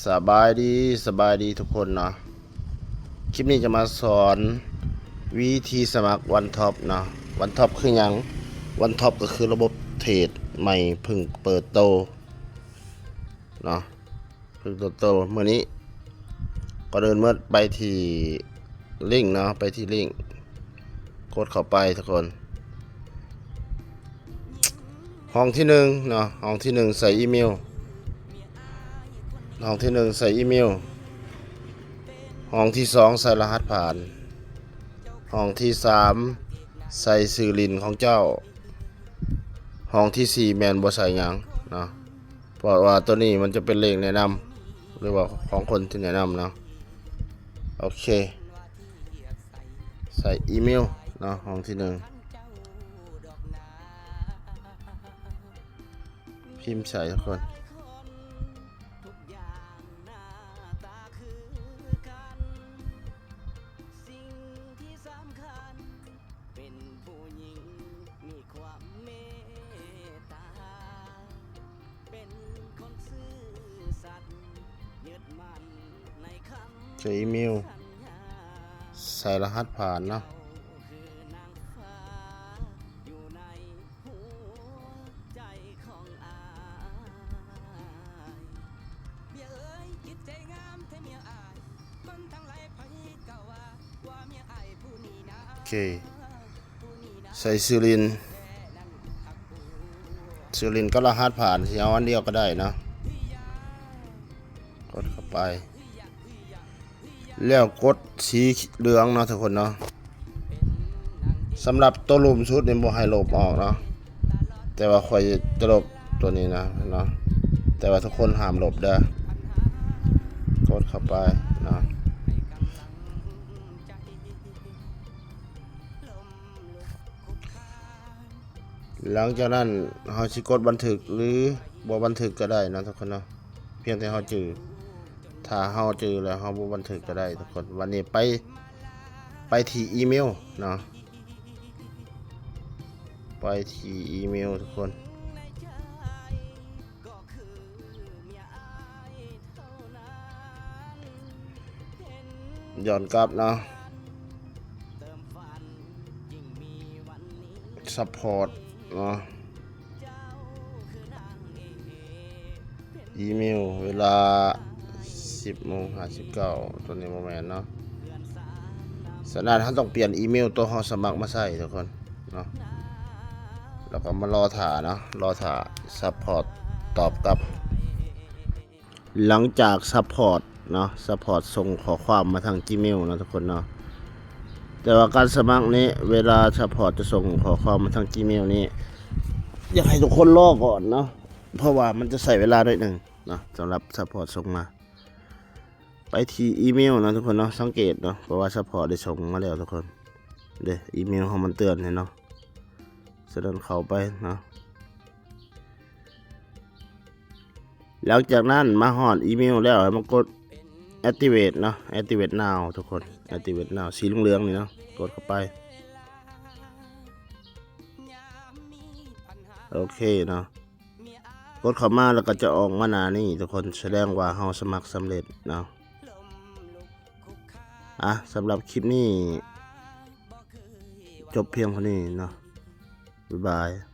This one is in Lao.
ສະບາຍດີ ສະບາຍດີທຸກຄົນເນາະ. ຄລິບນີ້ຈະມາສອນວິທີສະໝັກວັນທັອບເນາະ. ວັນທັອບຄືຫຍັງ? ວັນທັອບກໍຄືລະບົບເທຣດໃໝ່ເພິ່ງເປີດໂຕເນາະ. ເພິ່ງເປີດໂຕມື້ນີ້. ກ່ອນອື່ນໝົດໄປທີ່ລິ້ງເນາະ, ໄປທີ່ລິ້ງ ກົດເຂົ້າໄປທຸກຄົນ. ຫ້ອງທີໜຶ່ງເນາະ, ຫ້ອງທີໜຶ່ງໃສ່ອີເມວ, ຫ້ອງທີໜຶ່ງໃສ່ອີເມວ, ຫ້ອງທີສອງໃສ່ລະຫັດຜ່ານ, ຫ້ອງທີສາມໃສ່ຊື່ຫຼິ້ນຂອງເຈົ້າ, ຫ້ອງທີສີ່ແມ່ນບໍ່ໃສ່ຫຍັງເນາະ. ເພາະວ່າໂຕນີ້ມັນຈະເປັນເລກແນະນຳ ຫຼືວ່າຂອງຄົນທີ່ແນະນຳເນາະ. ໂອເຄ ໃສ່ອີເມວເນາະ, ຫ້ອງທີໜຶ່ງ ພິມໃສ່ທຸກຄົນ. ໃສ່ອີເມວ ໃສ່ລະຫັດຜ່ານເນາະ. ໂອເຄ ໃສ່ຊື່ຫຼິ້ນ, ຊື່ຫຼິ້ນກັບລະຫັດຜ່ານ ຊິເອົາອັນດຽວກໍໄດ້ເນາະ. ກົດເຂົ້າໄປ ແລ້ວກົດສີເຫຼືອງເນາະທຸກຄົນເນາະ. ສຳລັບໂຕລຸ່ມສຸດນີ້ບໍ່ໃຫ້ລົບອອກເນາະ, ແຕ່ວ່າຂ້ອຍຈະລົບໂຕນີ້ນະເນາະ, ແຕ່ວ່າທຸກຄົນຫ້າມລົບເດີ. ກົດເຂົ້າໄປເນາະ. ຫຼັງຈາກນັ້ນເຮົາຊິກົດບັນທຶກ ຫຼື ບໍ່ບັນທຶກກໍໄດ້ເນາະທຸກຄົນເນາະ, ພຽງແຕ່ເຮົາຈື່. ຖ້າເຮົາຈື່ແລ້ວເຮົາບໍ່ບັນທຶກກໍໄດ້ທຸກຄົນ. ບັດນີ້ໄປ ໄປທີ່ອີເມວເນາະ, ໄປທີ່ອີເມວທຸກຄົນ. ຍ້ອນກັບເນາະ, ຊັບພອດເນາະ, ອີເມວເວລາສິບໂມງຫ້າສິບເກົ້າ ໂຕນີ້ບໍ່ແມ່ນເນາະ. ສະນັ້ນເຮົາຕ້ອງປ່ຽນອີເມວໂຕເຮົາສະໝັກມາໃສ່ທຸກຄົນເນາະ, ແລ້ວກໍມາລໍຖ້າເນາະ, ລໍຖ້າຊັບພອດຕອບກັບ. ຫຼັງຈາກຊັບພອດເນາະ, ຊັບພອດສົ່ງຂໍ້ຄວາມມາທາງຈີເມວເນາະທຸກຄົນເນາະ. ແຕ່ວ່າການສະໝັກນີ້ ເວລາຊັບພອດຈະສົ່ງຂໍ້ຄວາມມາທາງຈີເມວນີ້ ຢາກໃຫ້ທຸກຄົນລໍກ່ອນເນາະ, ເພາະວ່າມັນຈະໃຊ້ເວລາໜ້ອຍໜຶ່ງເນາະ ສຳລັບຊັບພອດສົ່ງມາ. ໄປທີ່ອີເມວເນາະທຸກຄົນເນາະ, ສັງເກດເນາະ, ເພາະວ່າຊັບພອດໄດ້ສົ່ງມາແລ້ວທຸກຄົນເດ້, ອີເມວເຮົາມັນເຕືອນໃຫ້ເນາະ. ສະນັ້ນເຂົ້າໄປເນາະ. ຫຼັງຈາກນັ້ນມາຮອດອີເມວແລ້ວ ໃຫ້ມາກົດ activate ເນາະ, activate now ທຸກຄົນ, activate now ສີເຫຼືອງໆນີ້ເນາະ, ກົດເຂົ້າໄປ. ໂອເຄເນາະ, ກົດເຂົ້າມາແລ້ວກໍຈະອອກມາໜ້ານີ້ທຸກຄົນ, ສະແດງວ່າເຮົາສະໝັກສຳເລັດເນາະ. ອ່ະ ສຳລັບຄລິບນີ້ຈົບພຽງເທົ່ານີ້ເນາະ, ບາຍບາຍ.